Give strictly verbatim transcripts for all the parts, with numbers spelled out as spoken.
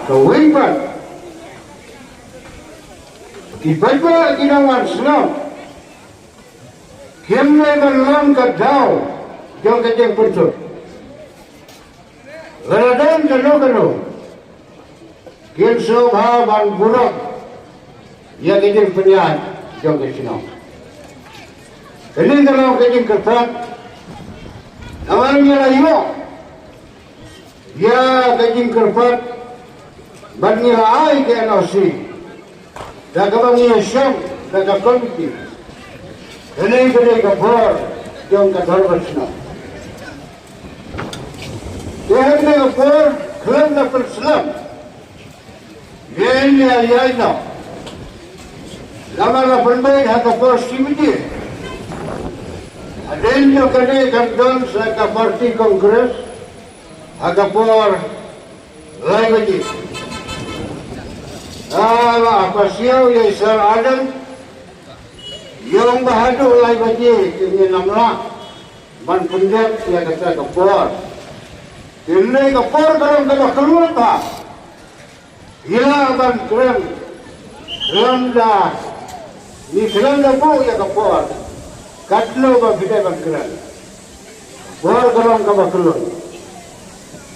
Kawei pat, ki paidbah ki nongwan shnong kim dei ban long ka daw jong ka jingpynthut. Lada don kano kano, kin sngewbha ban burom ïa ka jingpynïaid jong ka shnong. Kane ka long ka jingkyrpad, namar ngi la ïoh ïa ka jingkyrpad bad ngi la ai ka N O C da kaba ngi ïashong da ka komiti. Kane ka dei ka bor jong ka dorbar shnong. Te ha kane ka por khlem da pynslem, ïa ïa ïa no, namar la pynbeit ha ka por shi baje. Hadien jong kane kan don sa ka party Congress ha ka por lai baje. Ah, la pasiaw ïa i Sir Ardent, ïa ong ba haduh lai baje te ngin ym lah ban pyndep ïa kata ka por. Te kane ka por ka long kaba kylluid bha. Ngi lah ban kren, khlem da, ngi khlem da buh ïa ka por, katno ba phi dei ban kren. Por ka long kaba kylluid.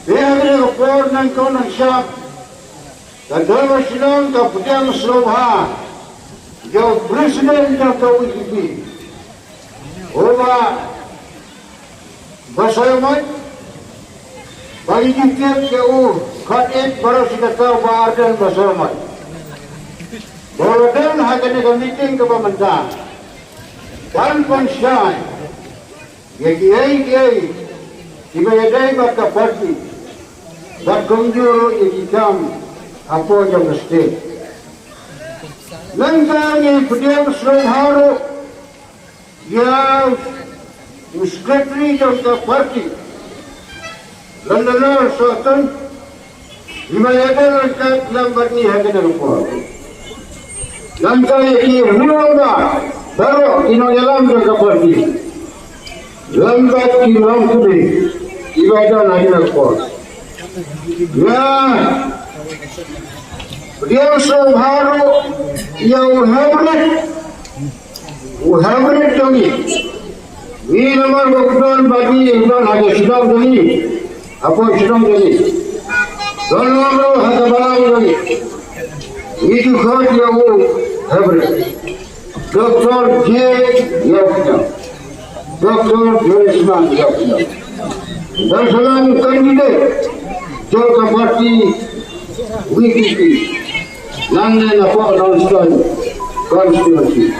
Te ha kane ka por, nyngkong nyngshap, ka dorbar shnong ka pdiang sngewbha ïa u president jong ka V P P, u Bah Basaiawmoit, ba ngi ju tip ïa u khadduh baroh shi katta, u Bah Ardent Basaiawmoit, ba u la don ha kane ka meeting kaba mynta ban pynshai ïa kiei kiei kiba ïadei bad ka party bad kumjuh ruh ïa ki kam hapoh jong ka state. Nangta ngi pdiang sngewbha ruh ïa u secretary jong ka party, London Soton, iba ïadon ryngkat lang bad ngi ha kane ka por. Nangta ïa ki rangbah baroh, ki nongïalam jong ka party, lang bad ki nongkyndiah iba ïadon ha kane ka por. Nga pdiang sngewbha ruh ïa u hybrid, u hybrid jong ngi. Ngi namar ba u don bad ngi, u don ha ka shnong jong ngi, hapoh shnong jong ngi, don ruh ha ka balang jong ngi. Ngi ju khot ïa u hybrid, Doctor J Ïawkñiaw, Doctor Joyce Mann Ïawkñiaw, ba sa long candidate jong ka party V P P nangne napoh Nongstoiñ constituency.